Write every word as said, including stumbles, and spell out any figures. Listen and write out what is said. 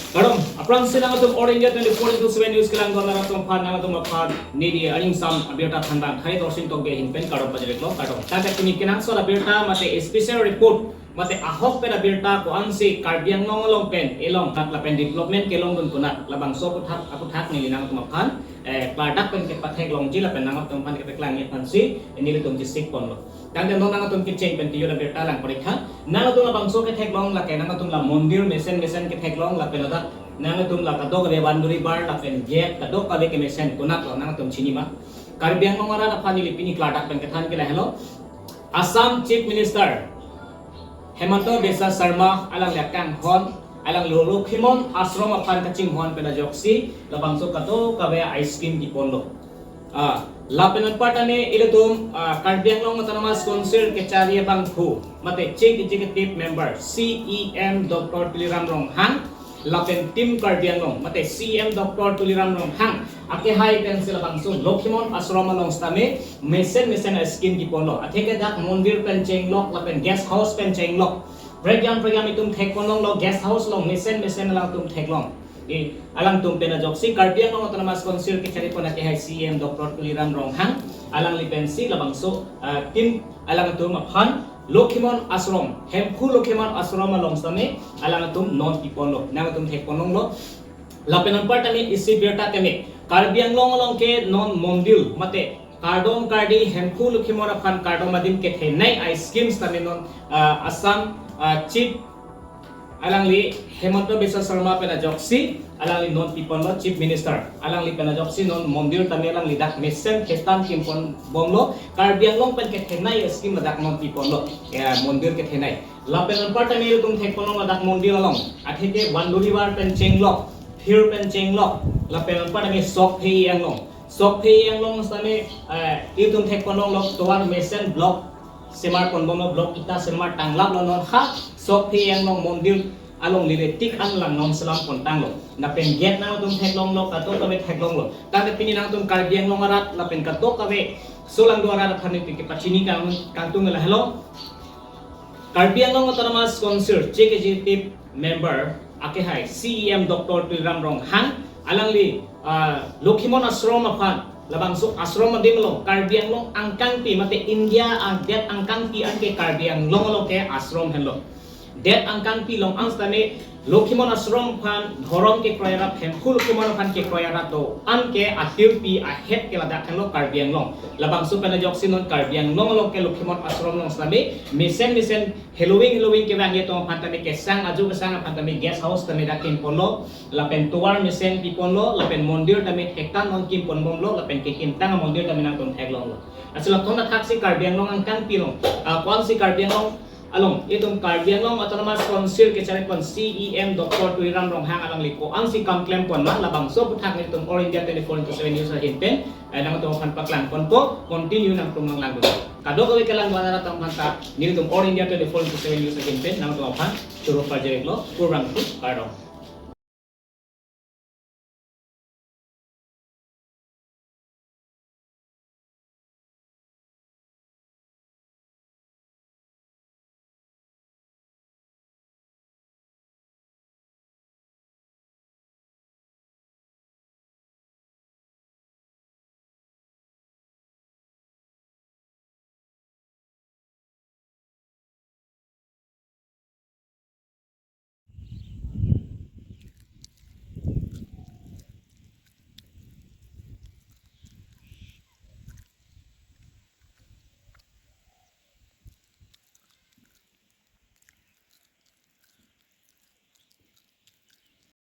Kardom, aphrangsi nangtum All India twenty-four into seven News kelang don arat atum aphan, nangtum aphan neli aringsam abirta thanbang Hari Dorsing Tokbi ahin pen kardom pajirlo, kardom. Tangte pini kenangsot abirta mate special report mate ahok pen abirta ko-ansi Karbi Anglong along pen elong thak lapen development kelongdun konat labangso aphuthak aphuthak neli nangtum aphan eh, klardak pen kepatheklongji lapen nangtum aphan kepaklangji aphansi nelitum chesik ponlo. Tangte non nangtum kecheng pen kejut abirta lang porikha. Nangtum labangso ketheklong lake nangtum la mondir mesen mesen ketheklong lapen ladak nangtum la kadokave boundary wall lapen gate kadokave kemesen konatlo nangtum chinima. Karbi Anglong arat aphan neli pini klardak pen kethan ke lahelo. Assam Chief Minister Himanta Biswa Sarma alangli akanghon, alangli Lokhimon Ashram aphan kachinghon pen ajoksi labangso kadokave a-scheme kiponlo. Ah, lapen anparta ne ilitum, ah, Karbi Anglong Autonomous Council kechari abangphu mate Chief Executive Member C E M Doctor Tuliram Ronghang lapen team Karbi Anglong mate C E M Doctor Tuliram Ronghang akehai pensi labangso Lokhimon Ashram along sitame mesen mesen a-scheme kiponlo. Atheke dak mondir pen chenglok lapen guest house pen chenglok. Program program itum thekponlonglo guest house along mesen mesen alangtum theklong. Eh, alangtum pen ajoksi Karbi Anglong Autonomous Council kechari pon akehai C E M Doctor Tuliram Ronghang alangli pensi labangso, ah, team alangtum aphan Lokhimon Ashram, Hemphu Lokhimon Ashram along sitame alangtum non piponlo. Nangtum thekponlonglo. Lapen anparta ne isi birta keme Karbi Anglong along ke non mondir mate kardom kardi Hemphu Lokhimon aphan kardom adim kethenei a-scheme sitame non, ah, Assam, ah, Chief alangli Himanta Biswa Sarma pen ajoksi alangli non piponlo Chief Minister. Alangli pen ajoksi non mondir tame alangli dak mesen ketan kimponbomlo. Karbi Anglong pen kethenei a-scheme ladak non piponlo. Ya, mondir kethenei. Lapen anparta ne ilitum thekponlong ladak mondir along. Atheke boundary wall pen chenglok, thir pen chenglok. Lapen anparta ne sokphe anglong. Sokphe anglong sitame, eh, ilitum thekponlonglo tovar mesen block semar ponbomlo, block ita semar tanglaplo non ha sokphe anglong mondir along lile tik an lang non selam pontanglo. Lapen gate nangtum theklonglo, kadokave theklonglo. Tangte pini nangtum Karbi Anglong arat lapen kadokave solangdo arat aphan neli kepachini kang kangtung lahelo. Karbi Anglong Autonomous Council Chief Executive Member akehai C E M Doctor Tuliram Ronghang alangli, ah, Lokhimon Ashram aphan labangso ashram adim along Karbi Anglong angkangpi mate India adet angkangpi anke Karbi Anglong along ke ashram henlo. Det angkangpi along an sitame Lokhimon Ashram aphan dhorom kekroi arat, Hemphu Lokhimon aphan kekroi arat do-an ke athirpi ahet ke ladak henlo Karbi Anglong. Labangso pen ajoksi non Karbi Anglong along ke Lokhimon Ashram along sitame mesen mesen heloving heloving kevang atum aphan tame kesang aju kesang aphan tame guest house tame dak kimponlo, lapen tovar mesen piponlo, lapen mondir tame thektan non kimponbomlo, lapen kekimtang mondir tame nangtum theklonglo. Asila thon athaksi Karbi Anglong angkangpi along, ah, ko-ansi Karbi Anglong along, itum Karbi Anglong Autonomous Council kechari pon C E M Doctor Tuliram Ronghang alangli ko-ansi kam klem pon ma, labangso aphuthak nelitum All India twenty-four into seven News ahin pen, eh, nangtum aphan paklang ponpo, continue nangtum nanglang dun. Kadokave kelang dun arat atum aphan ta, nelitum All India twenty-four into seven News ahin pen, nangtum aphan choro pajirlo, kurang tu, kardom.